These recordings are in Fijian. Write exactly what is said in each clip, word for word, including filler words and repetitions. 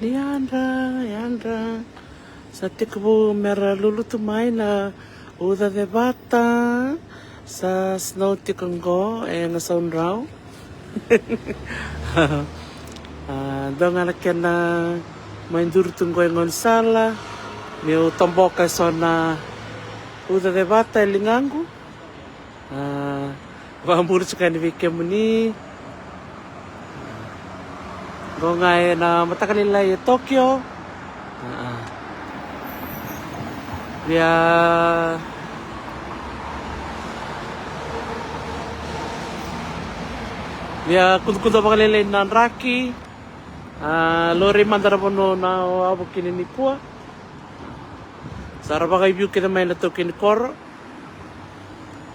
Yadra, yadra. Sa tekivu mera lulutu mai na uca cevata. Sa snow tiko qo e Gasaudrau. A, dua ga na kena mai duri tu qo e gaunisala. Meu toboka eso na uca cevata e ligaqu. A, vakabula tiko yani vei kemuni. Qo ga ena mataka lailai e Tokyo. A, a. Via, via kudukudu vakalailai na draki. A, lori mada na vanua na avo kina nikua. Sa ra vakaiviu kece mai na taukei ni koro.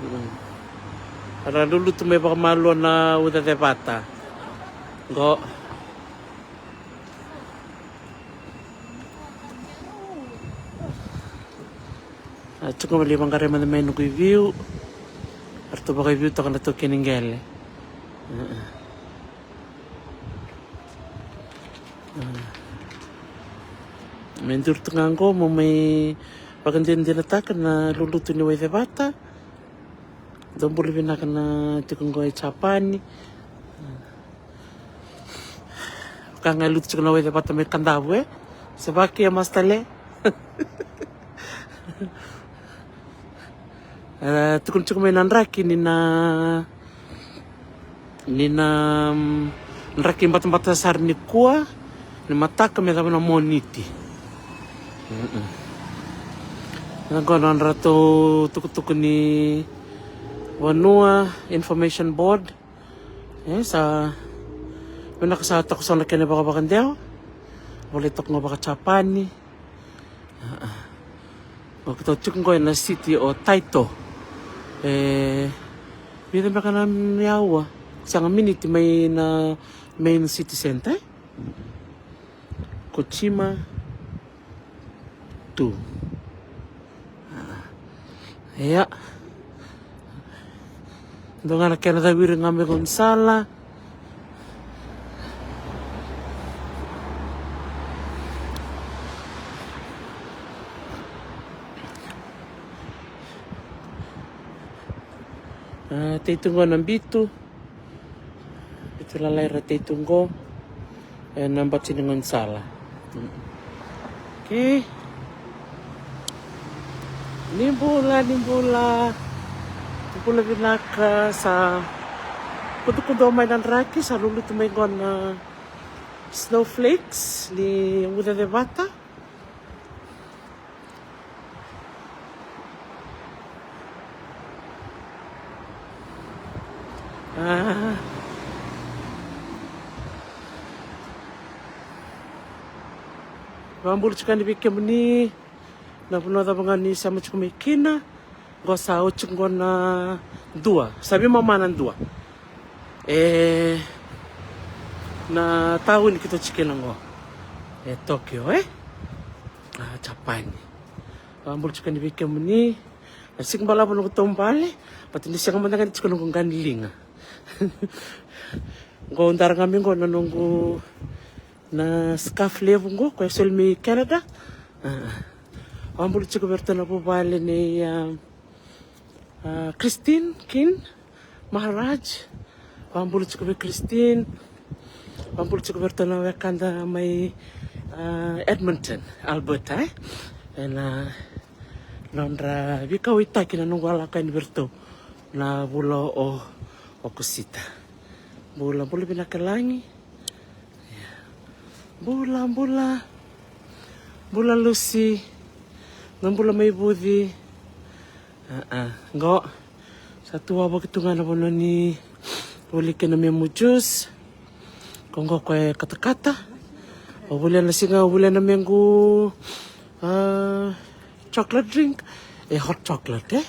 Mm. Ra lulutu mai vakamalua na uca cevata. Qo. A, tiko mali vaqarai mada mai noqu iviu. Ratou vakaiviu toka na taukei ni qele. Mm. Me duri tu ga qo mo mai vakadinadinataka na lulutu ni wai cevata. Dou bula vinaka na tiko qo e Japani. Ka ga e lutu tiko na wai cevata mai Kadavu, e? Se vaki e Mastale. E, tukuni tiko mai na draki ni na, ni na, mm, draki batabata sara nikua, ni mataka me cava na Moniti. Mm-mm. Na qo na dratou tukutuku ni vanua, information board. E, sa vinaka sa toka so na kena vakavakadewa. Volai toka ga vaka Japani. A, a. O keitou tiko qo ena city o Taito. E, vica beka na aua, sega miniti mai na main city center. Kojima tu. A, ia. Dua ga na kena caviri ga me gaunisala. A, tei tu qo na bitu. Bitu lalai ra tei tu qo. Ena bati ni gaunisala. Okei. Ni bula, ni bula. Ni bula vinaka, sa kudukudu mai na draki, sa lulutu mai qo na snowflakes ni uca cevata. A. Vakabula tiko yani vei kemuni na vanua cava ga ni sema tiko mai kina. Qo sa oti qo na dua, sa veimama na dua. E, na tauni keitou tiko kina qo e Tokyo, e? A, Japani. Vakabula tiko yani vei kemuni. Na siga balavu noqu taubale, but ni sega mada ga ni tiko noqu qani liga. Qo dara ga mai qo na noqu na scarf levu qo, koya soli mai Canada. A, a. Vakabula tiko vei iratou na vuvale nei, a, a, Christine Kin Maharaj. Vakabula tiko vei Christine. Vakabula tiko vei iratou na wekada mai, a, Edmonton, Alberta, e? Ena nodra veikauwaitaki na noqu a lako yani vei iratou na vula o, o Okosita. Bula, bula vinaka Lagi. Bula, bula. Bula Lusi. Na bula mai Vuci. A, a. Qo. Sa tu wavoki tu ga na vanua ni voli kina memu juice. Ko qo ko e katakata. O volia na siga, o volia na mequ, a, chocolate drink. E hot chocolate, e?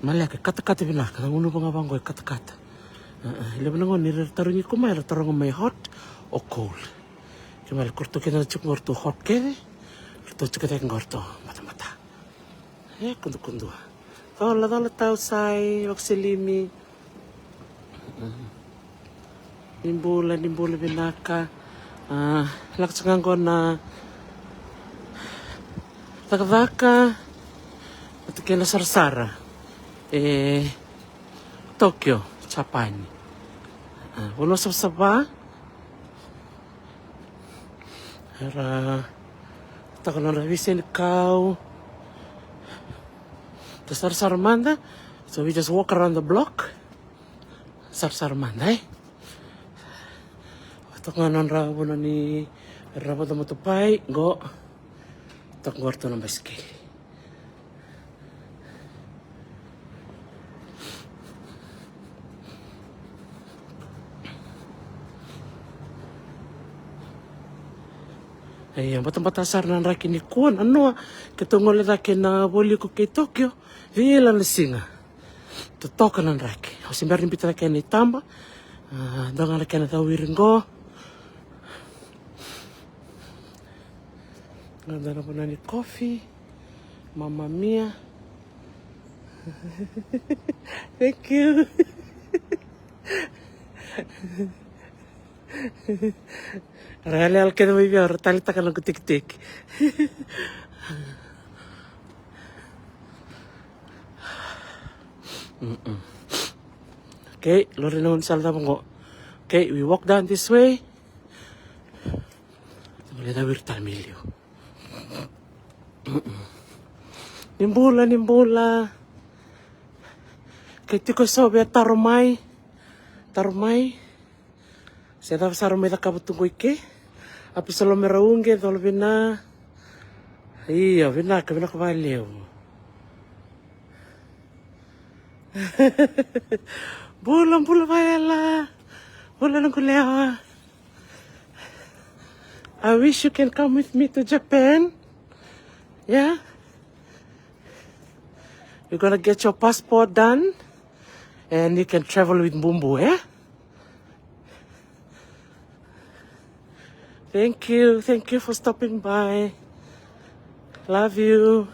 Maleka, katakata vinaka, na gunuva ga vaqo e katakata. A, a, levu na gauna ni ra tarogi iko mai, ra taroga mai hot o cold. Ke male ko ratou kece na tiko qo ratou hot kece. Ratou tiko cake qo ratou batabata. E, kudukudua. Cola, cola tau sai, vakasilimi. Mm. Ni bula, ni bula vinaka. A, lako tiko ga qo na cakacaka vata kei na sarasara e Tokyo, Japani. A, vanua savasava. Era toka na nodra vei senikau. Tou sarasara mada. So we just walk around the block. Sarasara mada, e. Toka ga nodra vanua ni ra vodo motopai qo. Toka qo ratou na basikeli. Ia, batabata sara na draki nikua, na noa keitou gole cake na voli iko kei Tokyo. Vila na siga. Totoka na draki. Au se bera ni biuta na kena itaba. A, dua ga na kena cawiri qo. Gada na vanua ni coffee. Mamma mia. Thank you. Ra yaloyalo kece mai vei au, ra taleitaka na noqu tekiteki. Mm-mm. Okay, lori na gaunisala cava qo. Okay, we walk down this way. Gole cawiri tale mai liu. Mm-mm. Ni bula, ni bula. Ke tiko eso via taro mai. Taro mai. Se cava sara mai cakava tu qo i ke. Apisalome Rauqe, colo vina. Io, vinaka, vinaka vakalevu. Bula, bula vakayala. Bula noqu lewa. I wish you can come with me to Japan. Yeah? You're gonna get your passport done and you can travel with Bumbu, eh? Thank you. Thank you for stopping by. Love you.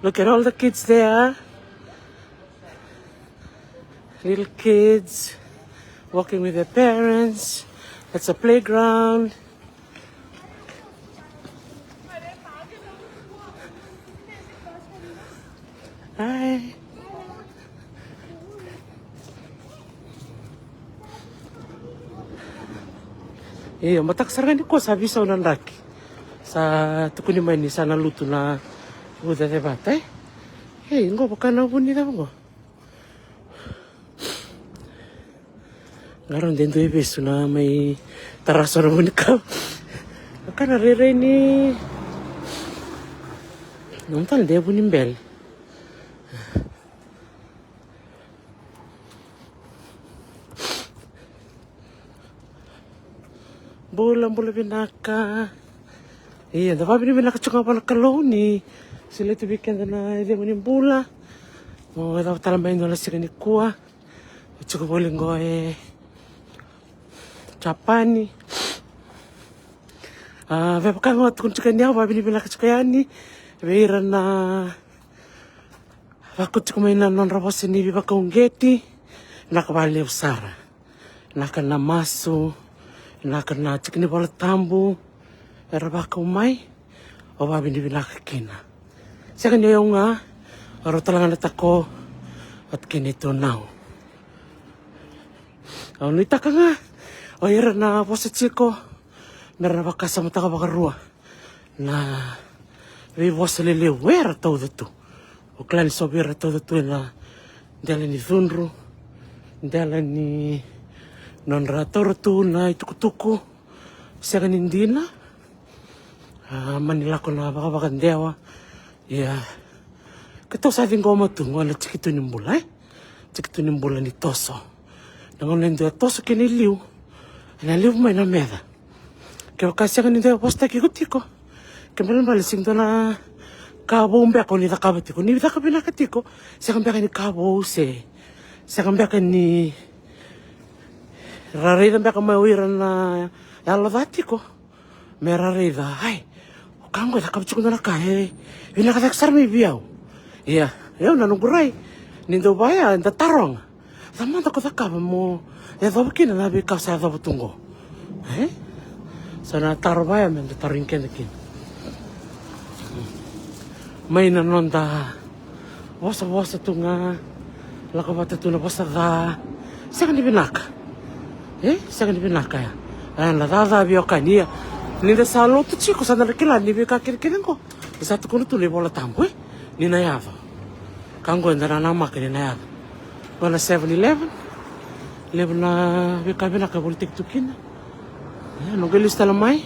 Look at all the kids there. Little kids walking with their parents. That's a playground. Hi. Io, mataka sara ga nikua sa veisau na draki. Sa tukuni mai ni sa na lutu na vu cecevata, e. Ei, qo vaka na vu ni cava qo. Qarauna de dua e vesu na mai tara so na vunikau. Vaka na rairai ni. Nomu tale de vu ni bele. Bula, bula vinaka. Ia, da vavinavinaka tiko ga vua na Kalou ni solia tu vei keda na icegu ni bula. Mo yacova tale mai e dua na siga nikua. Tiko voli qo e Japani. A, vevaka ga tukuni tiko yani, au vavinavinaka tiko yani vei ira na vakau tiko mai na nodra vosa ni veivakauqeti. Vinaka vakalevu sara. Vinaka na masu, vinaka na tiki ni Vola Tabu era vakau mai. Au vavinavinaka kina. Sega ni o yau ga, o rau tale ga na tako vata kei neitou nau. Au nuitaka ga o ira na vosa tiko me ra na vakasamataka vakarua na veivosa lelevu era tauca tu. O kila ni so vei ira tauca tu ena dela ni cudru, dela ni nodra taura tu na itukutuku. Sega ni dina. A, mani lako na vakavakadewa. Ia, keitou sa ciqoma tu qo na tiki tu ni bula, e? Tiki tu ni bula ni toso. Na gauna e dua e toso kina i liu, ena levu mai na meca. Kevaka sega ni dua e vosataki iko tiko, ke balebale sega ni dua na ka vou beka o ni cakava tiko. Ni caka vinaka tiko, sega beka ni ka vou se sega beka ni ra raica beka mai o ira na yalo ca tiko. Me ra raica, ai, o ka qo e cakava tiko dua na ka e vinaka cake sara mai vei au. Ia, au na noqu rai ni dau vaya eda taroga. Ca mada ko cakava mo yacova kina na veika sa yacova tu qo. E? Sa na taro vaya me da tarogi keda kina. Mai na noda vosavosa tu ga, lako vata tu na vosa ca. Sega ni vinaka. E? Sega ni vinaka ya. E, na caca veiwekani ya. Ni da sa lotu tiko sa da na kila ni veika kecekece qo. Ni sa tukuna tu na iVola Tabu, e? Ni na yaco. Ka qo eda na namaka ni na yaco. Qo na seven eleven. Levu na veika vinaka e volitaki tu kina. E, na qai lesu tale mai.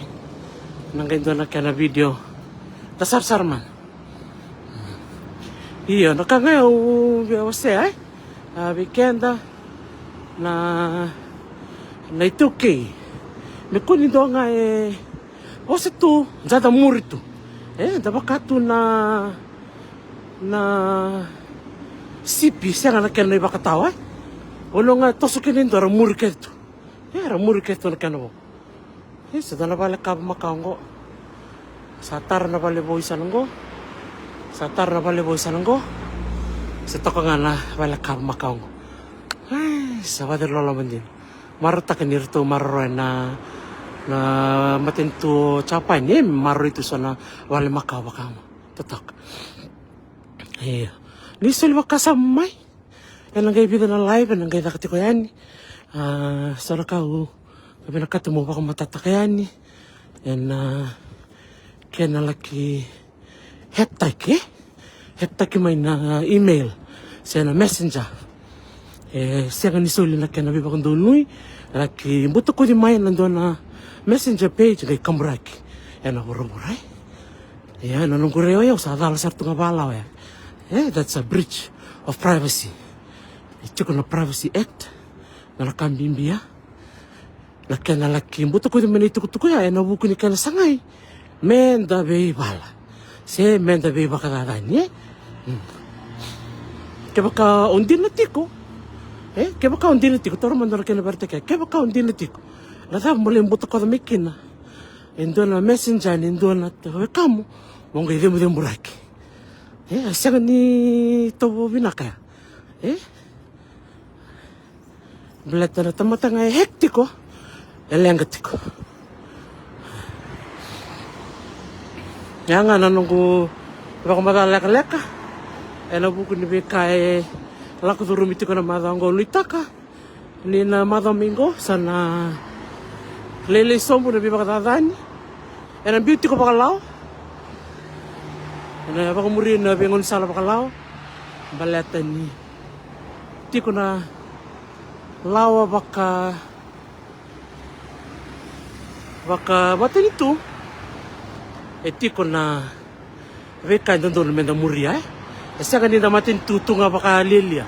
Na qai dua na kena video. Da sarasara mana. Io, na ka ga au via wasea, e? A, vei keda na, na iTaukei. Me kua ni dua ga e vosa tu, da da muri tu. E, da vaka tu na, na sipi, sega na kena ivakatawa, e? O na ga toso kina e dua ra muri kece tu. E, ra muri kece tu na kena vo. E, sa dua na vale kava makawa qo. Sa tara na vale vou i sana qo. Sa tara na vale vou i sana qo. Sa toka ga na vale kava makawa qo. E, sa vacaloloma dina. Marautaka ni ratou maroroya na, na matanitu o Japani, e, maroroi tu so na vale makawa vaka qo. Totoka. Io. Ni soli vakasama mai. Ena qai vica na live ena qai caka tiko yani. A, so na ka au vinakata mo vakamatatataka yani ena kena laki hack-taki, e? Hack-taki mai na email se na messenger. E sega ni soli na kena veivakadonui, laki butakoci mai ena dua na messenger page qai kaburaki ena vuravura, e? Ia, na noqu rai o yau sa cala sara tu ga vakalawa ya. E, that's a breach of privacy. E tiko na Privacy Act, na ka bibi ya. Na kena laki butakoci mai na itukutuku ya, ena vuku ni kena sagai me da veivala se me da veivakacacani, e? Mm. Kevaka o dina tiko, e? Kevaka o dina tiko, taura mada na kena veretaki ya. Kevaka o dina tiko, na cava mo lai butakoca mai kina e dua na messenger ni dua na wekamu, mo qai cebuceburaki. E, a sega ni tovo vinaka ya. E? Baleta na tamata ga e hack tiko, e leqa tiko. Ya ga na noqu vakamacala lekaleka ena vuku ni veika e lako curumi tiko na macawa qo, nuitaka ni na macawa mai qo sa na lailai sobu na veivakacacani. Ena biu tiko vakalawa, ena vakamuri na veigaunisala vakalawa, baleta ni tiko na lawa vaka, vakamatanitu. E tiko na veika e dodonu me da muria, e? E sega ni da matanitu tu ga vakalialia.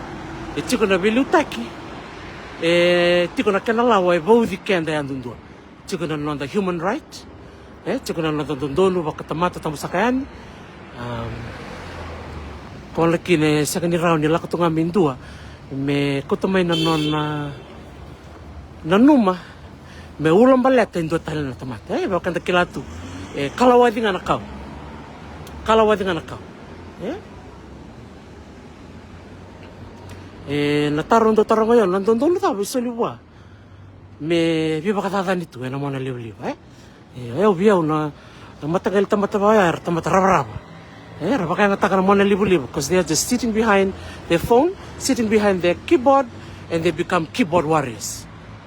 E tiko na veiliutaki. E tiko na kena lawa e vauci keda yadudua. Tiko na noda human right, e? Tiko na noda dodonu vakatamata tabusaka yani. Am, koya kina e sega ni rawa ni lako tu ga mai dua me kauta mai na nona nanuma me ulabaleta e dua tale na tamata, e? Vaka da kila tu, e kalawaci ga na kau. Kalawaci ga na kau, e? E, na taro dau taroga o yau, na dodonu cava e soli vua me veivakacacani tu ena mona livaliva, e? E, o yau, vei au na, na mataqali tamata vaka oya era tamata ravarava. E, era vakayagataka na mona livaliva, 'cause they are just sitting behind their phone, sitting behind their keyboard, and they become keyboard warriors.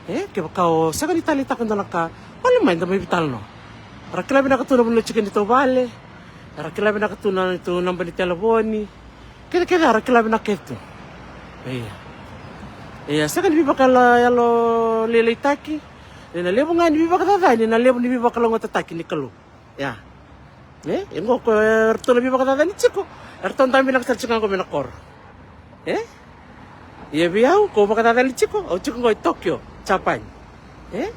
E, kevaka o sega ni taleitaka e dua na ka, gole mai, da mai veitalanoa. Era kila vinaka tu na vanua e tiko e neitou vale. Era kila vinaka tu na neitou naba ni telefoni. Kece, kece era kila vinaka kece tu. Ia. Ia, sega ni veivakayalo, yalo lailaitaki. Ena levu ga ni veivakacacani, na levu ni veivakalougatataki ni Kalou. Ia. E, e qo ko eratou na veivakacacani tiko. Eratou dabe vinaka sara tiko ga qo mai na koro. E? Ia vei au, ko vakacacani tiko, au tiko qo e Tokyo, Japan. E?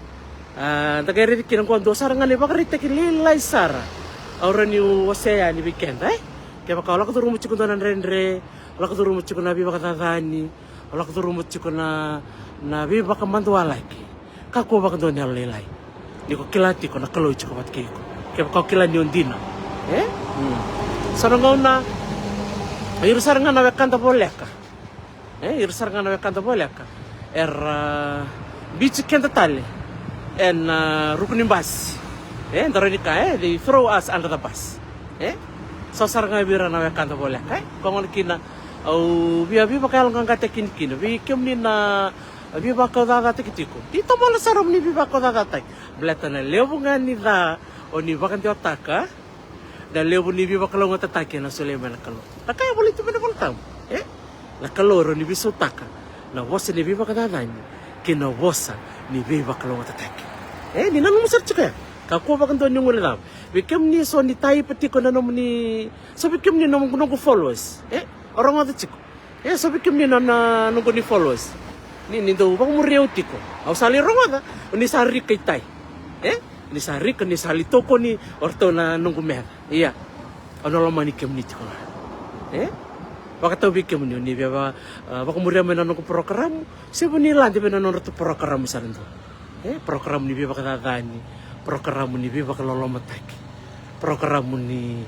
A, da qai raici kina qo dua sara ga na ivakaraitaki lailai sara. Au rawa niu wasea yani vei keda, e? Kevaka o lako curuma tiko dua na dredre, o lako curuma tiko na veivakacacani, o lako curuma tiko na, na veivakamadualaki. Kakua vakadua ni yalolailai. Ni ko kila tiko na Kalou e tiko vata kei iko. Kevaka o kila ni o dina. E? Mm. Sa na gauna, o ira sara ga na wekada voleka. E, ira sara ga na wekada voleka era, a, biuti keda tale ena, a, ruku ni basi. E, da rawa ni kaya, e, they throw us under the bus. E, so sara ga vei ira na wekada voleka, e, koya gona kina au via veivakayaloqaqataki kina vei kemuni na veivakaucacataki tiko. Ni tomana sara mo ni veivakaucacataki baleta na levu ga ni ca o ni vakadewataka, na levu ni veivakalougatataki ena solia mai na Kalou. Na ka e volai tu mai na Volatabu, e, na Kalou e rawa ni veisautaka na vosa ni veivakacacani kei na vosa ni veivakalougatataki. E, ni nanuma sara tiko ya, kakua vakadua ni guilecava. Vei kemuni eso ni taipa tiko na nomuni, so vei kemuni na noqu, noqu followers, e, o rogoca tiko. E, so vei kemuni na, na noqu ni followers, ni, ni dau vakamuri au tiko. Au sa lai rogoca o ni sa rika i tai. E, ni sa rika, ni sa lai tokoni o ratou na noqu meca. Ia, au na lomani kemuni tiko ga. E, vakatau vei kemuni o ni via va, a, vakamuria mai na noqu porokaramu, se vo ni lade mai na nodratou porokaramu sara dua. E, porokaramu ni veivakacacani, porokaramu ni veivakalolomataki, porokaramu ni,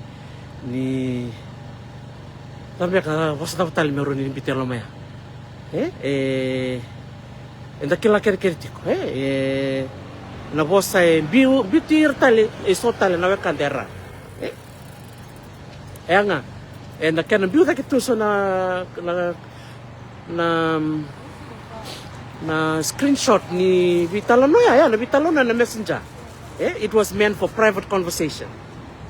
ni, cava beka, vosa cava tale me rawa ni biuta e loma ya. E, e, eda kila kecekece tiko, e, e, na vosa e biu, biuti ira tale eso tale na wekada era. E, e ya ga, e, na kena biu cake tu eso na, na, na, na screenshot ni veitalanoa ya, ya na veitalanoa na Messenger. E, it was meant for private conversation.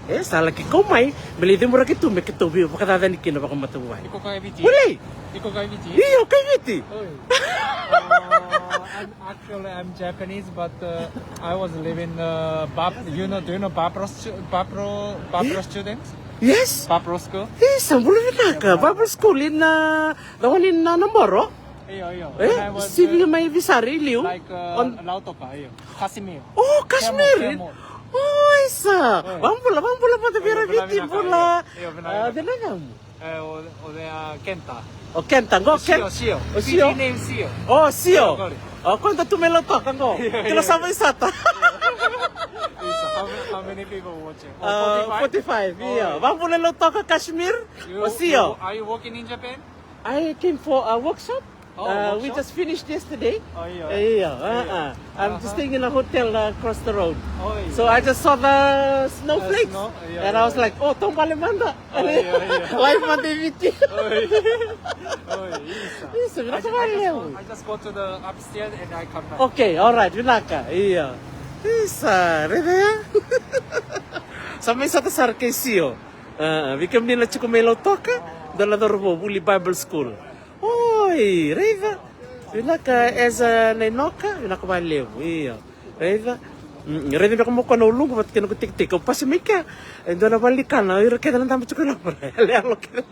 E, sa laki kau mai me lai cemuraki tu me keitou veivakacacani kina vakamatavuvale. Iko kai Viti? Volei. Iko kai Viti? Io, kai Viti. Oi. Uh, I'm, actually, I'm Japanese, but, uh, I was living, uh, Bab-, you know, do you know Babro stu-, Babro, Babro students? Yes. Babro school? Isa, bula vinaka. Babro school in, uh, the one in, uh, Naboro? Io, io. E, when I was, sivi, uh, mai Visari, liu. Like, uh, on Lautoka, io. Casimir. Oh, Casimir. Kemo, Kemo. Oh, isa. Oi. Vabula, vabula vata vei ira Viti, bula. Io, vinaka, ah, vinaka. Vinaka. E, o, o, e, a, Kenta. O Kenta, qo Ken-, Sio, Sio. O Sio. Fiji name Sio. O Sio. Sio, qori. O koya tu mai Lautoka qo. Io, io. Kila sa mai sata. Isa, how many, how many people watching? Oh, ah, forty-five? Forty-five, io. Oi. Vabula Lautoka, Kashmir. You, o Sio. You, are you working in Japan? I came for a workshop. Oh, uh, we workshop? Just finished yesterday. Oh, io. Io, uh, io. Uh. I'm just staying in a hotel, uh, across the road. Oh, io. So I just saw the snowflakes. Uh, snow, io, and io, I was io. Like, "Oh, taubale mada." Oh, io, io. Live mada i Viti. Oh, io. Oh, isa. Isa, vinaka vakalevu. I just, I just go, I just go to the upstairs and I come back. Okay, all right, vinaka. Io. Isa, raica ya. Sa mai sata sara kei Sio. Uh, vei kemuni na tiko mai Lautoka, dua na cauravou vuli Bible school. Oi, raica. Vinaka Eza Nainoka, vinaka vakalevu, io. Raica. Mm, raica beka mo koya na uluqu vata kei na noqu tekiteki. Au pasi mai kea e dua na valenikana, o ira kece na dabe tiko e loma, yaloyalo kece.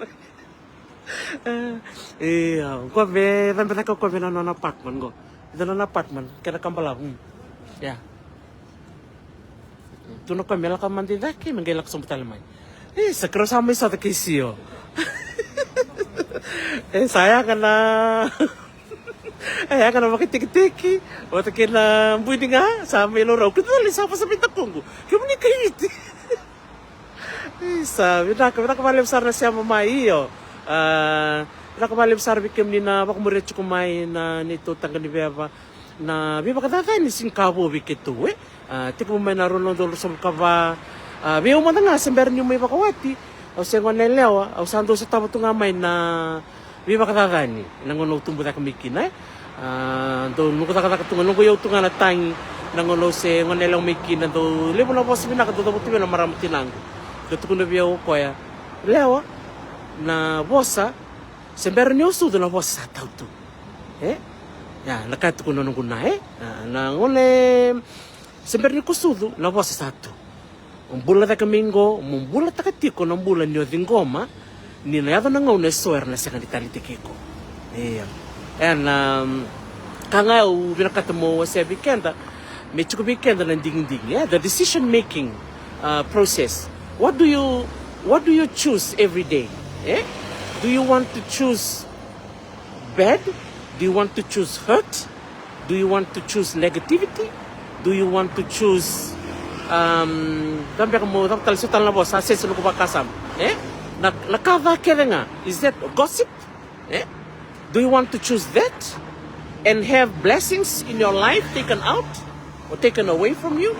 E, io, qo me cabe cake o koya mai na nona apartment qo. Dua na nona apartment, kena kabalavu. Mm. Ia. Tu na koya me lako mada i cake, me qai lako sobu tale mai. E, sa keirau sa mai sota kei Sio. E, sa yaga na, e, yaga na vakatekiteki vata kei na bui ni ga, sa mai laurai au. Keitou sa vosa mai takuqu. Kemuni kai Viti. Isa, vinaka, vinaka vakalevu sara na sema mai, io. A, vinaka vakalevu sara vei kemuni na vakamuria tiko mai na neitou taqa ni veva. Na veivakacacani sega ni ka vou vei keitou, e. A, tekivu mai na rua na udolu ruasagavulu ka va. A, vei au mada ga se bera niu mai vakawati, au se gone yalewa, au sa dau sotava tu ga mai na veivakacacani na gauna au tubu cake mai kina, e. A, dau noqu cakacaka tu ga, noqu iyau tu ga na tagi na gauna au se gone yalewa mai kina, dau levu na vosa vinaka dau cavuta vei au na marama tinaqu. Dau tukuna vei au o koya, "Lewa, na vosa, se bera ni o sucu na vosa sa tau tu." E? Ia, na ka e tukuna na noqu na, e? A, na gauna e se bera ni ko sucu, na vosa sa tu. Mo bula cake mai qo, mo bulataka tiko na bula ni o ciqoma ni na yaco na gauna eso era na sega ni taleitaki iko. Ia. E na, um, ka ga au vinakata mo wasea vei keda, me tiko vei keda na digidigi, e, the decision making, uh, process. What do you, what do you choose every day? E? Do you want to choose bad? Do you want to choose hurt? Do you want to choose negativity? Do you want to choose, um, cava beka mo, cava tale, so tale na vosa, a sese noqu vakasama, e? Na, na ka ca kece ga, is that gossip? E? Do you want to choose that and have blessings in your life taken out or taken away from you?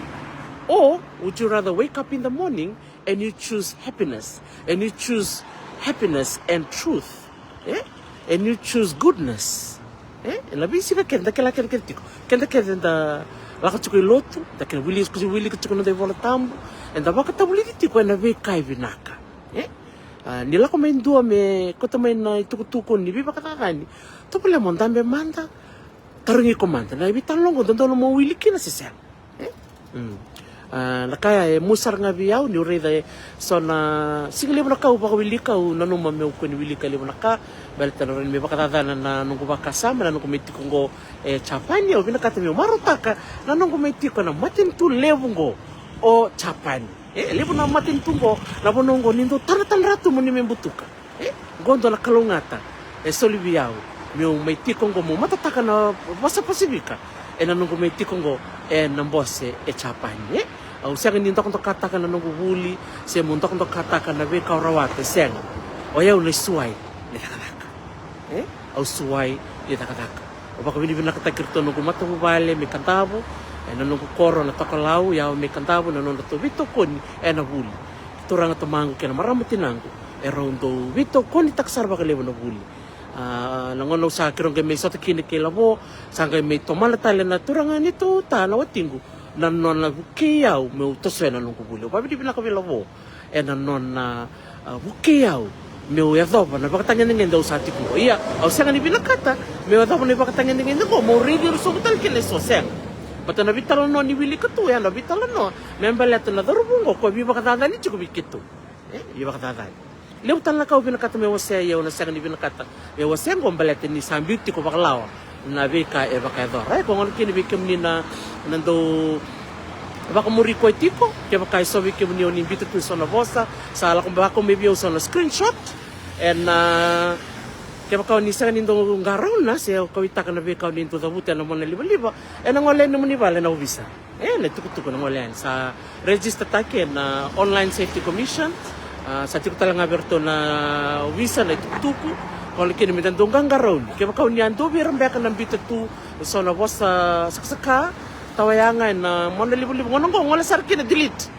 Or would you rather wake up in the morning and you choose happiness, and you choose happiness and truth, eh? And you choose goodness, eh? E na veisiga kece da kila kece kece tiko, keda kece da lako tiko i lotu, da kena wili, wilika tiko na noda iVola Tabu, eda vakatavulici tiko e na veika e vinaka, eh? A, ni lako mai dua me kauta mai na itukutuku ni veivakacacani, tovolea mo dabe mada, tarogi iko mada na veitalanoa oqo, dodonu mo wili kina se sega, eh? Mm. A, na ka ya e mu sara ga vei au niu raica e so na siga levu na ka au vakawilika, au nanuma meu kua ni wilika e levu na ka, baleta na rawa ni me vakacacana na noqu vakasama, na noqu mai tiko oqo e Japani. Au vinakata meu marautaka na noqu mai tiko na matanitu levu oqo o Japani. E, e levu na matanitu oqo, na vanua oqo ni dau taratara tu mo ni mai butuka. E, oqo dua na kalougata e soli vei au meu mai tiko oqo, meu matataka na vosa Pasifika e na noqu mai tiko oqo e na bose e Japani, e. Au sega ni dokadokataka na noqu vuli, se meu dokadokataka na veika au rawata, e sega. O yau na suai ni cakacaka, e. Au suai ni cakacaka. Au vakavinavinakataki iratou na noqu matavuvale mai Kadavu, e na noqu koro na Tokalau, yau mai Kadavu, na nodratou veitokoni e na vuli. Turaga tamaqu kei na marama tinaqu, e rau dau veitokonitaka sara vakalevu na vuli. A, na gauna au sa keirau qai mai sota kina kei Lavo, sa qai mai tomana tale na turaga ni tu ta na watiqu na nona vukei au meu tosoya na noqu vuli. Au vakavinavinaka vei Lavo e na nona, a, vukei au meu yacova na vakatagedegede au sa tiko oqo. Ia, au sega ni vinakata meu yacova na ivakatagedegede oqo meu raici ira sobu tale kina e so, sega. Baleta na veitalanoa ni wilika tu, ya na veitalanoa me baleta na cauravou oqo ko veivakacacani tiko vei keitou. E, veivakacacani. Levu tale na ka au vinakata meu wasea, ia au na sega ni vinakata meu wasea oqo baleta ni sa biu tiko vakalawa na veika e vakayacora. E, ko gona kina vei kemuni na, na dau vakamuri koya tiko, kevaka e so vei kemuni o ni biuta tu e so na vosa, sa lako vaka mai vei au so na screenshot. E na, kevaka o ni sega ni dau qarauna se o kauaitaka na veika o ni dau cavuta e na monalivaliva, e na gole yani nomuni vale na ovisa. E, na itukutuku na gole yani sa register-taki e na Online Safety Commission. A, sa tiko tale ga vei iratou na ovisa na itukutuku. Gole kina me da dau qaqarauni. Kevaka o ni a dua vei ira beka na biuta tu e so na vosa sakasaka, tawa yaga e na monalivaliva, gona oqo gole sara kina, delete.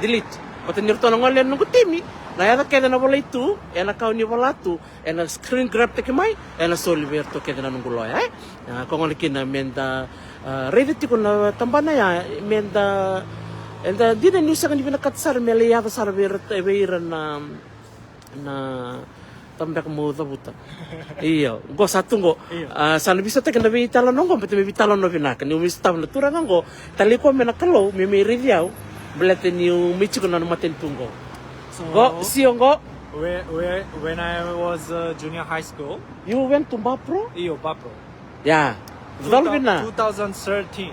Delete. Baleta ni ratou na gole yani noqu timi, na yaca kece na volai tu e na ka o ni vola tu, e na screen grab-taki mai, e na soli vei iratou kece na noqu loya, e. A, ko gona kina me da, a, raica tiko na tabana ya, me da, eda dina niu sega ni vinakata sara me lai yaco sara vei ira, vei ira na, na, tabana beka mo cavuta. Io, oqo sa tu oqo. Io. A, sa na veisautaki na veitalanoa oqo, baleta me veitalanoa vinaka. Niu mai sotava na turaga oqo, talai koya mai na Kalou me mai raici au, baleta niu mai tiko na matanitu oqo. So, oqo, sio oqo. Where, where, when I was, uh, junior high school. You went to Bapro? Io, Bapro. Ya. Two thou-, Valvina. Two thousand thirteen.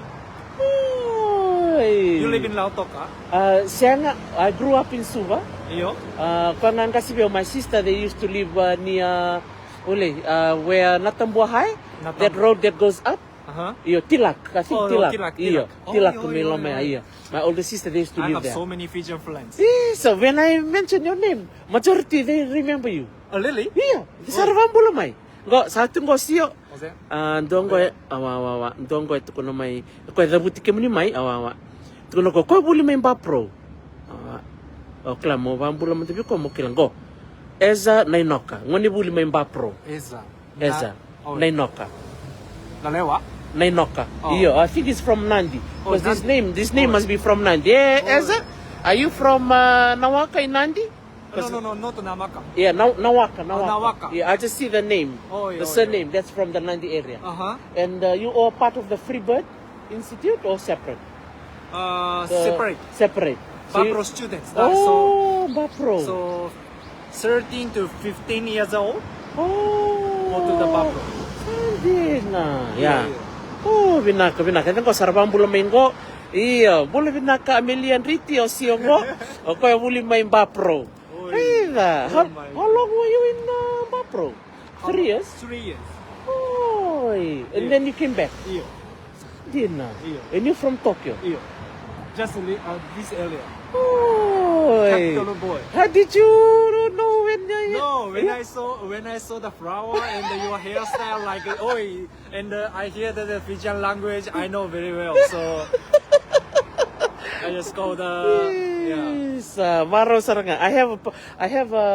Oi. You live in Lautoka? Uh, sega, I grew up in Suva. Io. Uh, koya ga qase vei au, my sister, they used to live, uh, near, ule, uh, where Natabua High, Natabua. That road that goes up. Uh-huh. Io, Tilak, I think. Oh, Tilak. Tilak, io, Tilak. Oh, Tilak, io, io, io, io. Io. My older sister, they used to live there. I have so many Fijian friends. Eh, so when I mention your name, majority, they remember you. Oh, really? Io, they sa ra vakabula mai. Qo, sa tu qo, sio. Ose? A, dua qo e, awa, awa, awa. Dua qo e tukuna mai. Ko e cavuti kemuni mai, awa, awa. Tukuna ko, ko e vuli mai Bapro. Awa. O kila, mo vakabula mada vei koya mo kila qo. Eza Nainoka. Gone vuli mai Bapro. Eza. Eza. Na-, oh. Nainoka. Nalewa? Nainoka. Oh. Io, I think he's from Nadi. Oh, Nadi. 'Cause this name, this name must be from Nadi. Eh, oh. Eza, are you from, uh, Nawaka in Nadi? No, no, no, not Namaka. Yeah, Na-, Nawaka, Nawaka. Oh, Nawaka. Yeah, I just see the name. Oh, yeah, the surname, that's from the Nadi area. Uh-huh. And, uh, you are part of the Freebird Institute or separate? Uh, separate. Separate. So you Bapro students. Oh, Bapro. So thirteen to fifteen years old. Oh. Go to the Bapro. Sa dina. Yeah, yeah. Oh, vinaka, vinaka. Eda qo sa ra vakabula mai qo. Io, bula vinaka Amelia Driti, o sio qo. O koya vuli mai Bapro. Oi. Ida. Oh my God. How, how long were you in, uh, Bapro? Three years? Three years. Oi. And then you came back? Io. Dina. Io. And you from Tokyo? Io. Just li-, uh, this area. Oi. Capital boy. How did you know when you... No, Oh, when I saw when I saw the flower and your hairstyle, like, oh, and uh, I hear the, the Fijian language, I know very well. So I just call the yeah. Yes, uh, marau sara ga. I have a, p- I have a,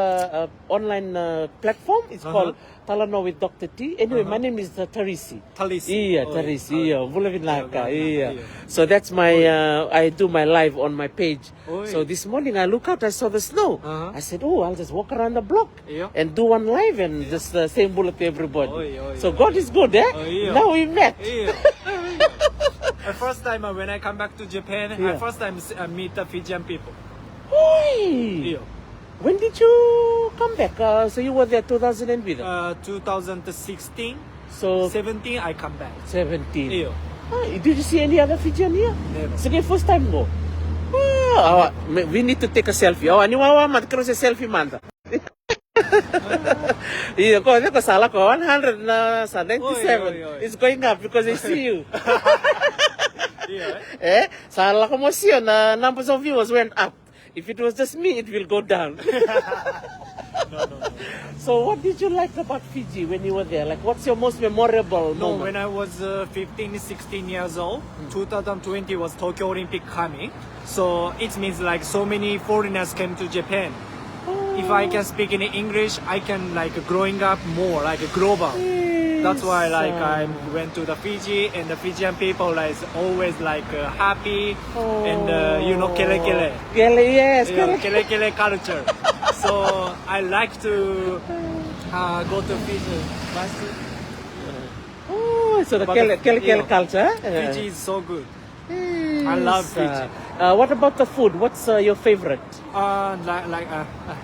a online uh, platform. It's called Talanoa with Doctor T. Anyway, my name is uh, Tarisi. Talisi. Ia, Oi, Tarisi, oi. Ia. Vula vinaka, Oi, ia. oi. So that's my, uh, I do my live on my page. Oi. So this morning I look out, I saw the snow. Uh-huh. I said, oh, I'll just walk around the block Ia. and do one live and just uh, say bula to everybody. Oi, oi, So oi. God is good, eh? Oi, ia. Now we met. Ia. The first time uh, when I come back to Japan, Yeah. I first time s- uh, meet the Fijian people. Oi! Ia. When did you come back? Uh, so you were there two thousand and with Uh, two thousand sixteen, So, seventeen, I come back. seventeen. Ia. Ah, did you see any other Fijian here? Never. It's the first time go. Ah, awa, me- we need to take a selfie. Awa, ni wawa mada, kero se selfie mada. Ia, ko, ko sa lako one hundred na sa ninety-seven. Oi, oi, oi. It's going up because I see you. Ia, eh? Eh? Sa lako mo sio na numbers of viewers went up. If it was just me, it will go down. No, no, no. So what did you like about Fiji when you were there? Like, what's your most memorable No, moment? When I was uh, fifteen, sixteen years old, two thousand twenty was Tokyo Olympic coming. So it means like so many foreigners came to Japan. If I can speak in English, I can like growing up more like global. That's why like I went to the Fiji and the Fijian people like always like uh, happy and uh, you know kele kele. Kele, yes, Yeah, kele. kele kele culture. So I like to uh, go to Fiji. But Oh, so the But kele, the- kele, kele yeah. Culture. Eh? Fiji is so good. Yes, I love uh, Fiji. Uh, what about the food? What's uh, your favorite? Uh, like, like uh, uh,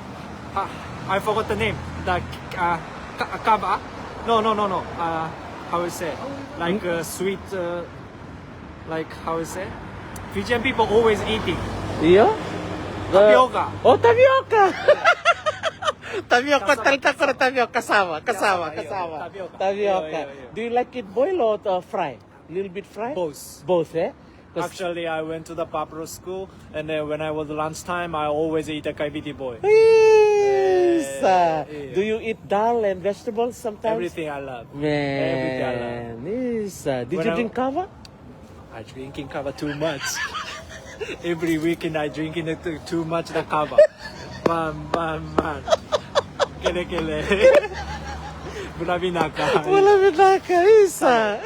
uh, I forgot the name. The uh, ka- kava. No, no, no, no. Uh, how is it? Like uh, sweet. Uh, like how is it? Fijian people always eating. Yeah? The- Tapioca. Oh, tapioca. Tapioca, Cassava, talitaka na tapioca, cassava, cassava, Cassava, yeah, cassava. tapioca. Tapioca. Yeah, yeah, yeah. Do you like it boil or uh, fry? A little bit fry? Both. Both, eh? 'Cause Actually, I went to the Papro school, and then when I was lunchtime, I always eat a kaiviti boy. Yes, uh, Yeah. Do you eat dal and vegetables sometimes? Everything I love. Man, Everything I love. Yes, uh, did When you I- drink kava? I drinking kava too much. Every weekend I drinking it too, too much the kava. Bam, bam, bam. Kele kele. Bula vinaka. Bula vinaka, isa.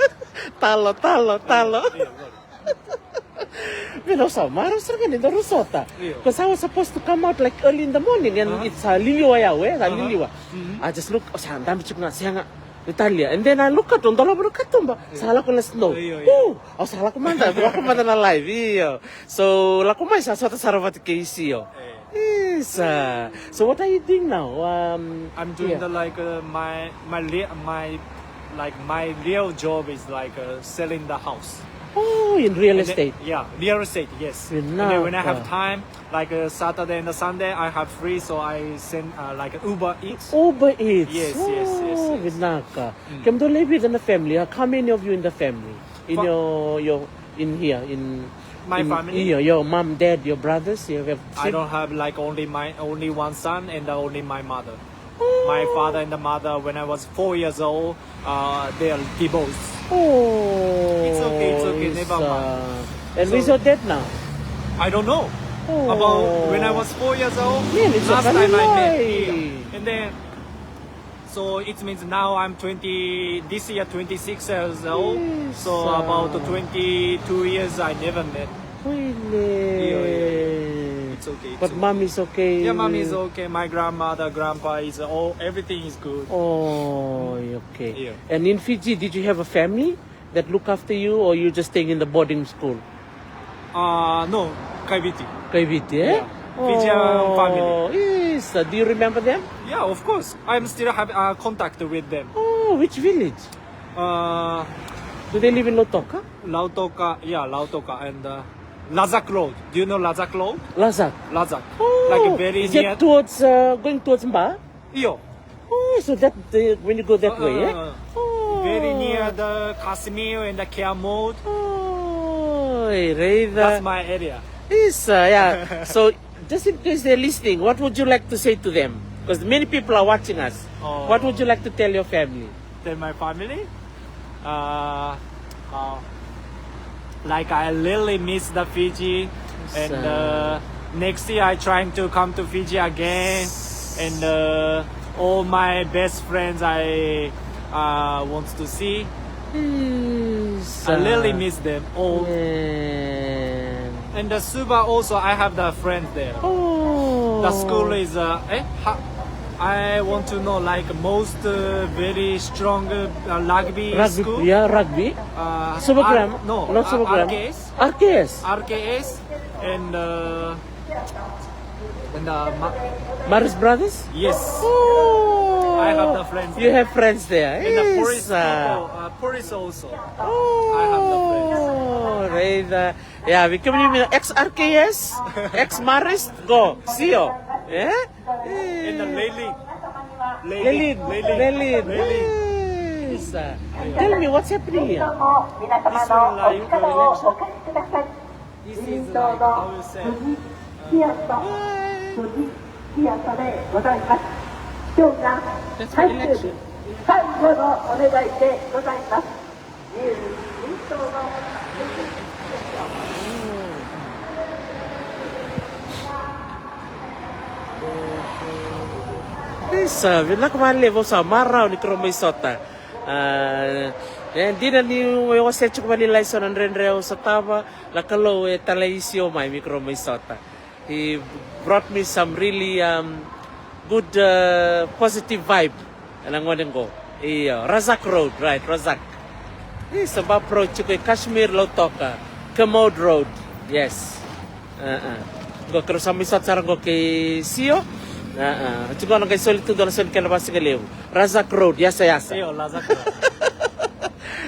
Talo, talo, talo. Yeah, yeah. Vei, au sa marau sara ga ni da rusota. Io. Because I was supposed to come out like early in the morning and Uh-huh. it's a liliwa ya, eh, sa Uh-huh. liliwa. Mhm. I just look, au sa dabe tiko ga, sega. Italia. And then I look at, au dolava na katuba. Sa lako na snow. Io, io. Ooh, au sa lako mada, lako mada na live, io. So, lako mai sa sota sara vata kei Isi, io. Isa. So what are you doing now? Um, I'm doing yeah. The like uh, my my li- my like my real job is like uh, selling the house. Oh, in real And then- estate. Yeah, real estate. Yes. And then when I have Vinaka. Time, like uh, Saturday and the Sunday, I have free, so I send uh, like Uber Eats. Uber Eats. Yes, yes, yes, Oh, yes. Vinaka. Mm. Kemudou lewe vica na family? How many of you in the family? In Fa- your, your, in here, in My in, family? Your, your mom, dad, your brothers, you have I sib- don't have like only my only one son and uh, only my mother. Oh. My father and the mother, when I was four years old, uh, they are divorced. Oh, It's okay, it's okay, never Isa. mind. And So- where's your dad now? I don't know. Oh. About when I was four years old, Man, it's a last time I met family. Him. And then, so it means now I'm twenty, this year twenty-six years old. Yes, So about uh, twenty-two years I never met. Really? Yeah, yeah, yeah. It's okay, it's But okay. Mom is okay? Yeah, mom is okay. My grandmother, grandpa is all, everything is good. Oh, okay. Yeah. And in Fiji, did you have a family that look after you, or you just staying in the boarding school? Uh, no, Kaiviti. Kaiviti, eh? Yeah. Fijian family. Yes. Uh, do you remember them? Yeah, of course. I'm still have uh, contact with them. Oh, which village? Uh, Do they live in Lautoka? Lautoka, yeah, Lautoka and uh, Lazak Road. Do you know Lazak Road? Lazak. Lazak. Oh, Like very is near. It towards uh, going towards Mba? Iyo. Oh, so that the, when you go that Uh, way, eh? uh, Oh. Very near the Casimir and the Care Mode. Oh, raica. That's my area. Isa, yeah. So, just in case they're listening, what would you like to say to them? Because many people are watching us. Oh. What would you like to tell your family? Tell my family? Uh, uh, like, I really miss the Fiji, and uh, next year I trying to come to Fiji again, and uh, all my best friends I uh, want to see. I really miss them all. And the Suva also, I have the friends there. Oh. The school is, uh, eh, ha, I want to know, like, most uh, very strong uh, rugby school. Yeah, rugby. Uh, Suva Grammar? No, not Suva Grammar. R K S. R K S. R K S and uh, and uh, Ma- Maris Brothers? Yes. Oh. I have the friends. You have friends there. And the Purish people, uh, Purish also. Oh. I have the friends. Raica. Yeah, we can even ex R K S, ex Marist, go. See you. Eh? And the Lelin. Lelin. Lelin. Lelin. Yes. Tell me what's happening here. This one like uh, election. This is like how you say. Uh, That's for election. Isa, vinaka vakalevu sa marau ni keirau mai sota. A, e dina ni ose tiko vakalailai so na dredre au sotava, na Kalou e talai Sio mai me keirau mai sota. He brought me some really um, good uh, positive vibe. Ena gone qo. Io, Razak Road, right, Razak. Isa, Bapro tiko e Kashmir, Lautoka. Kermode Road, yes. Uh-uh. Qo keirau sa mai sota sara qo kei Sio. Uh-uh. Tiko na qai soli tu dua na soli kena vasigalevu. Razak Road, yasa yasa. Io, Razak Road.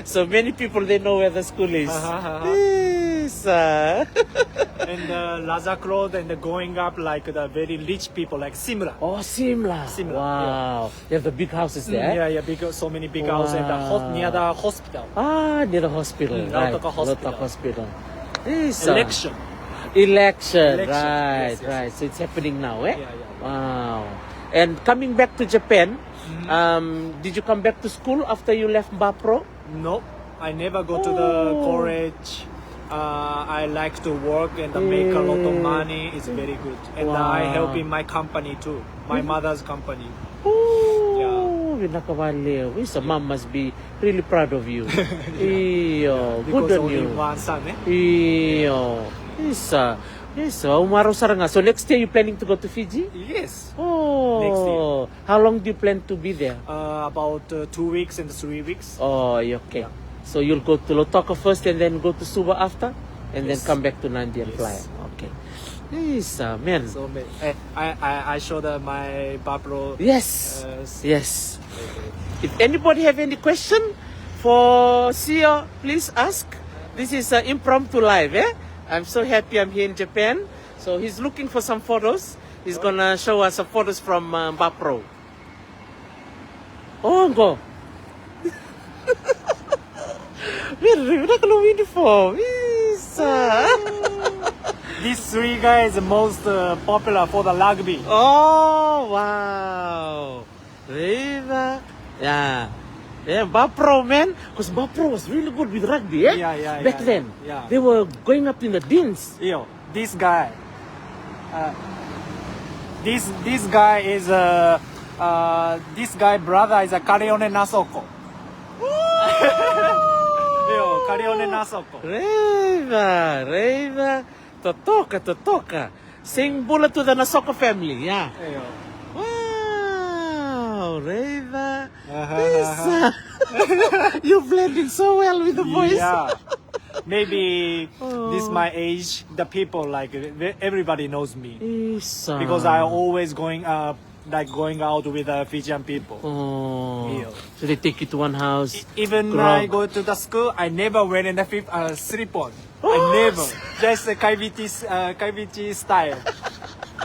So many people they know where the school is. Aha, aha. Isa. And uh, Razak Road and the going up like the very rich people like Simla. Oh, Simla. Simla, yeah. Wow. They have the big houses there. Mm, yeah, yeah, big, so many big houses and the hos- near the hospital. Ah, near the hospital, mm, right. Lautoka Hospital. Lautoka Hospital. Isa. Election. Election, election, right, yes, yes, right. So it's happening now, eh? Yeah, yeah, yeah. Wow. And coming back to Japan, mm-hmm, um, did you come back to school after you left Bapro? No, I never go to the college. Uh, I like to work and make a lot of money. It's very good. And I help in my company too, my mother's company. Oh, vinaka vakalevu. Isa, mom must be really proud of you. Io, good on you. Because only one son, eh? Io. Isa, isa, au marau sara ga. So next year you planning to go to Fiji? Yes. Oh. Next year. How long do you plan to be there? Uh, about uh, two weeks and three weeks. Oh, okay. Yeah. So you'll go to Lautoka first and then go to Suva after? And then come back to Nadi and fly. Yes. Okay. Isa, man. So, ma- eh, I, I, I show the, my Bapro. Yes. Uh, s- Yes. Okay. If anybody have any question for Sio, please ask. This is an impromptu live, eh? I'm so happy I'm here in Japan. So he's looking for some photos. He's gonna show us some photos from uh, Bapro. Oh, qo. Very, very, vinaka na uniform. Isa. These three guys are most uh, popular for the rugby. Oh, wow. Raica. Yeah. Yeah, Bapro, man. Because Bapro was really good with rugby, eh? Yeah, yeah, yeah. Back then. Yeah. They were going up in the deans. Io. This guy, uh, this this guy is a uh, this guy brother is a Karione Nasoko. Io, Karione Nasoko. Raica, raica. Totoka, totoka. Sing bula to the Nasoko family, yeah. Io. Wow, raica. This, uh, you blending so well with the boys. Yeah. Maybe this my age, the people like e- everybody knows me Isa. Because I always going uh like going out with uh, Fijian people. Oh. Yeah. So they take you to one house. Even I go to the school, I never wear in the fif- uh, slip on. I never. Just a Kaiviti, uh, Kaiviti style.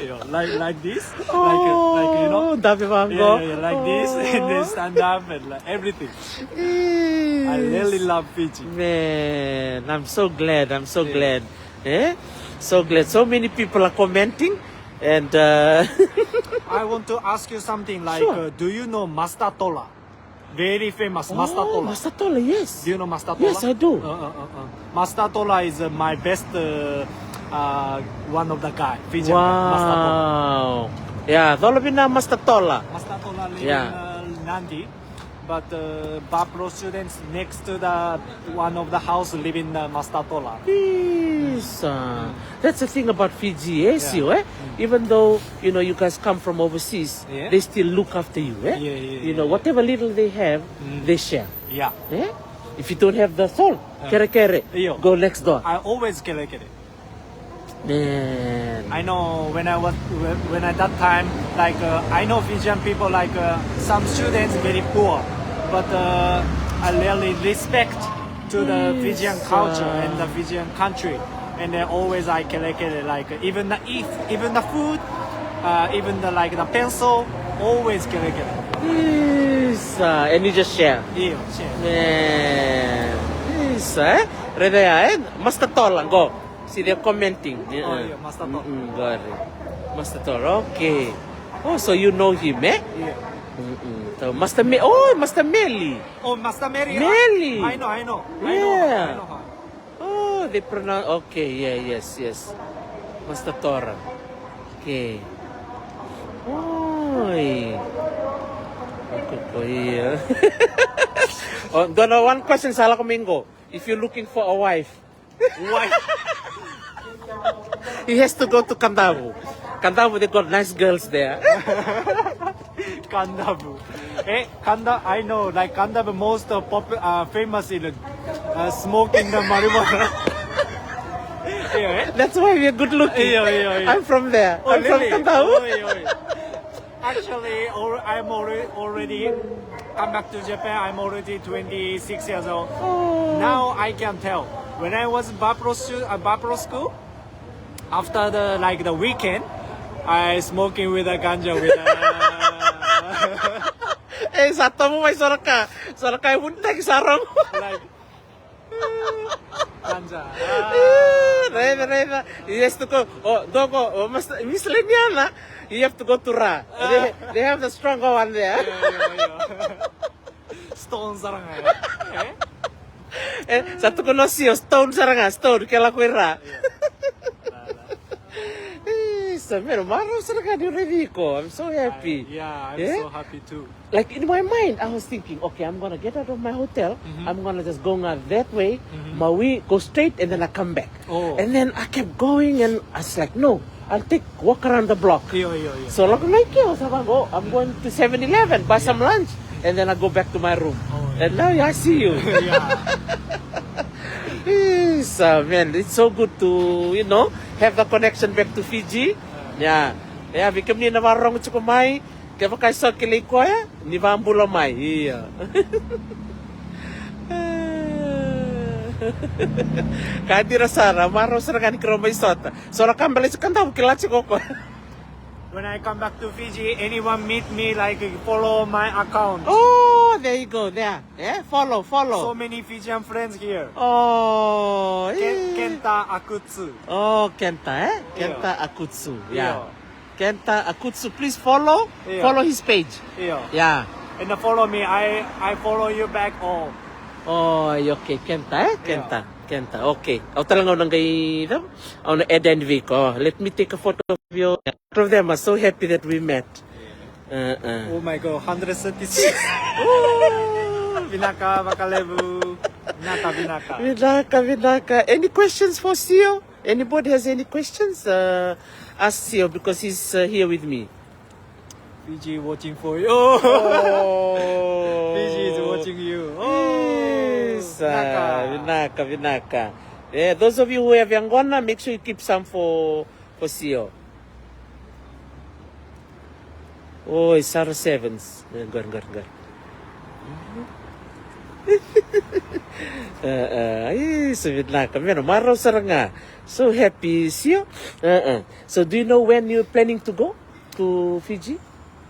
You know, like like this, like uh, like you know, Dave Van Gogh. Yeah, yeah, like this, and then stand up and like everything. I really love Fiji. Man, I'm so glad. I'm so glad. Eh? So glad. So many people are commenting. And uh, I want to ask you something like, Sure. uh, do you know Master Tola? Very famous, Master Oh, Tola. Master Tola, yes. Do you know Master Tola? Yes, I do. Uh, uh, uh, uh. Master Tola is uh, my best, uh, uh, one of the guy, Fijian guy, Master Tola. Wow. Yeah, cola vina Master Tola. Master Tola live Yeah. in uh, Nadi, but uh, Bapro students next to the one of the house live in uh, Master Tola. Yes, uh, that's the thing about Fiji, eh, Yeah. Sio, eh? Even though, you know, you guys come from overseas, Yeah. they still look after you, eh? Yeah, yeah, You yeah, know, yeah. Whatever little they have, they share. Yeah. Eh? If you don't have the soul, Uh, kere kere, Iyo. Go next door. I always kere kere. Man. I know when I was when, when at that time, like uh, I know Fijian people, like uh, some students very poor, but uh, I really respect to the Yes, Fijian culture uh, and the Fijian country, and then always I kere kere, like uh, even the if even the food, uh, even the like the pencil, always kere kere. Yes, uh, and you just share. Iyo, share. Man. Yes, eh? Right there, eh? Master Tola, go. See, they're commenting. Oh, yeah, Master Tola. Mm-mm, got it. Master Tola, okay. Oh, so you know him, eh? Yeah. Mm-mm. So Master Me, oh, Master Meli. Oh, Master Mary. Mary. I know, I know. I know Yeah. her. I know her. Oh, they pronounce. Okay, yeah, yes, yes. Master Tola. Okay. Oi. Okay, yeah. Oh, don't know, one question sa lako mai qo. If you're looking for a wife, Why? he has to go to Kadavu. Kadavu, they got nice girls there. Kadavu. Eh, Kadavu, I know, like Kadavu most uh, pop, uh, famous in uh, smoking the marijuana. Yeah, eh? That's why we're good looking. Yeah, yeah, yeah. I'm from there. Oh, I'm from really? Kadavu. Oh, yeah, yeah. Actually, al- I'm already, already come back to Japan. I'm already twenty-six years old. Oh. Now I can tell. When I was in Bapro, stu- uh, Bapro school, after the like the weekend, I smoking with a ganja with a Eh, sa tomo mai so na ka. So na ka e vunitaki sa rogo. Like ganja. Raica, raica. Yes, to go. Oh, dogo. Oh, Master, Miss Leniana. You have to go to Ra. They, they have the stronger one there. Yo, yo, yo. Stone sara ga, eh? Eh, sa tukuna o Sio, stone sara ga, stone, ke lako i Ra. Eh, sa mero marau sara ga ni raici iko. I'm so happy. Yeah, I'm Eh? So happy too. Like, in my mind, I was thinking, okay, I'm gonna get out of my hotel. I'm gonna just go nga that way. Maui, go straight, and then I come back. Oh. And then I kept going, and I was like, no, I'll take walk around the block. Yo, yo, yo. So lako mai ke, I was like, oh, I'm going to Seven Eleven, buy some lunch, and then I go back to my room. Oh, And now I see you. Yeah. Yes, uh, man, it's so good to, you know, have the connection back to Fiji. Yeah. Yeah, vei kemuni na vakarorogo tiko mai, kevaka e so kilai koya, ni vakabula mai. Ia. Ka dina sara, marau sara ga ni keirau mai sota. So na ka bale tiko Kadavu, kila tiko o koya. When I come back to Fiji, anyone meet me, like, follow my account. Oh, there you go, there. Eh, follow, So follow. Many Fijian friends here. Oh, Ken- eh. Kenta Akutsu. Oh, Kenta, eh? Yeah. Kenta Akutsu, yeah. Yeah. Kenta Akutsu, please follow. Yeah. Follow his page. Yeah. Yeah. And uh, follow me. I I follow you back all. Oh, okay, Kenta, eh? Kenta, Kenta. Okay. Au tale ga au na qai, au na add in vei iko. Let me take a photo of you. All of them are so happy that we met. Uh-uh. Oh my God, hundred thirty-six. Ooh, vinaka vakalevu. Vinaka, vinaka. Vinaka, vinaka. Any questions for Sio? Anybody has any questions? Uh, ask Sio because he's uh, here with me. Fiji watching for you. Oh. Fiji is watching you. Oh, Yes, uh, vinaka. Vinaka, vinaka. Eh, those of you who have yaqona, make sure you keep some for for Sio. Oi, Sarah Sevens. Eh, qori, qori, qori. Eh, eh, ih, so vinaka. Mena marau sara ga. So happy, Sio. Eh, eh. So do you know when you're planning to go to Fiji?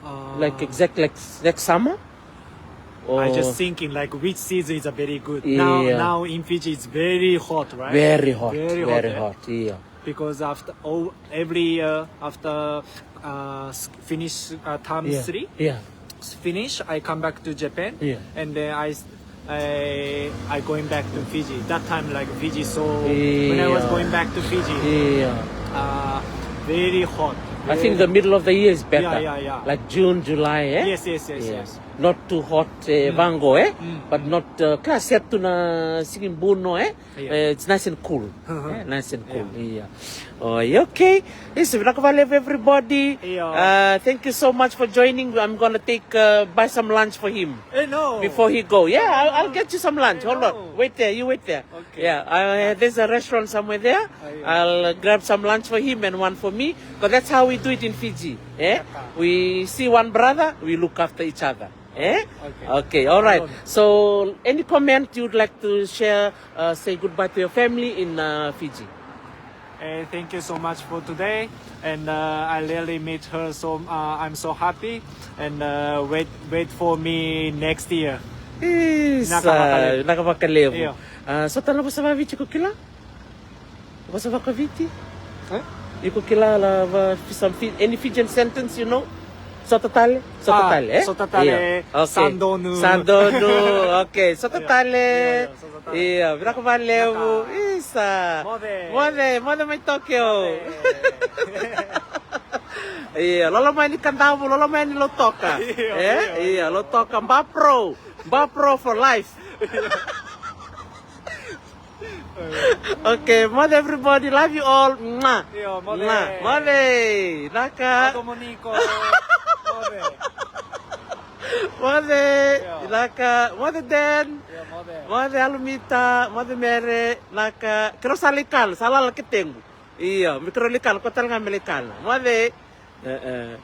Uh, Like exact, like next summer? I Or just thinking like which season is a very good. Now, Yeah. Now in Fiji it's very hot, right? Very hot, Very very hot, eh? Hot, yeah. Because after, oh, every year after, uh, s- finish, uh, term Yeah. three, Yeah. s- finish, I come back to Japan, Yeah. and then I, s- I, I going back to Fiji. That time, like, Fiji, so when I was Yeah. going back to Fiji, Yeah. uh, very hot. I think the Very- middle of the year is better. Yeah, yeah, yeah. Like June, July, eh? Yes, yes, yes, Yeah. Yes. Not too hot, eh, vango, eh? Mm, But not, uh, ka set tu na sigi buno, eh? Yeah. Eh, it's nice and cool. Eh, nice and cool. Yeah. Oh, yeah, okay. Isa, vinaka vakalevu everybody. Yeah. Uh, thank you so much for joining. I'm gonna take, uh, buy some lunch for him Eh, no. before he go. Yeah, I'll, I'll get you some lunch. Eh, Hold no. on. Wait there. You wait there. Okay. Yeah, uh, there's a restaurant somewhere there. Aye. I'll, uh, grab some lunch for him and one for me. Because that's how we do it in Fiji. Eh? We see one brother, we look after each other. Eh? Okay. Okay, all right. Okay. So, any comment you would like to share, uh, say goodbye to your family in, uh, Fiji? Eh, thank you so much for today, and, uh, I really meet her, so, uh, I'm so happy, and, uh, wait wait for me next year. Isa, Vinaka vakalevu. Vinaka vakalevu. Io. Uh, so tale na vosa vakaviti iko kila? Vosa vakaviti? Eh? Iko kila la va, some Fi- any Fijian sentence you know? Sota tale? Sota Ah, tale, eh? sota tale, Io. Okay. sa donu. Sa donu. Okay, sota Io, tale. io, io, sota tale. Io, vinaka vakalevu. Vinaka. Isa. Moce. Moce, moce mai Tokyo. Moce. Io, lolo mai ni Kadavu, lolo mai ni Lautoka. Io, Eh? io, Io, Lautoka. Ba pro. Ba pro for life. Okay, moce everybody, love you all. Mwah. Io, moce. Mwah. Moce. Naka. Domo Niko. Moce. Moce. Io. Naka. Moce Dan. Io, moce. Moce Alumita. Moce Mere. Naka. Kero sa lai kana, sa lala ketequ. Io, me kero lai kana, ko tale ga me lai kana. Moce. Eh, eh.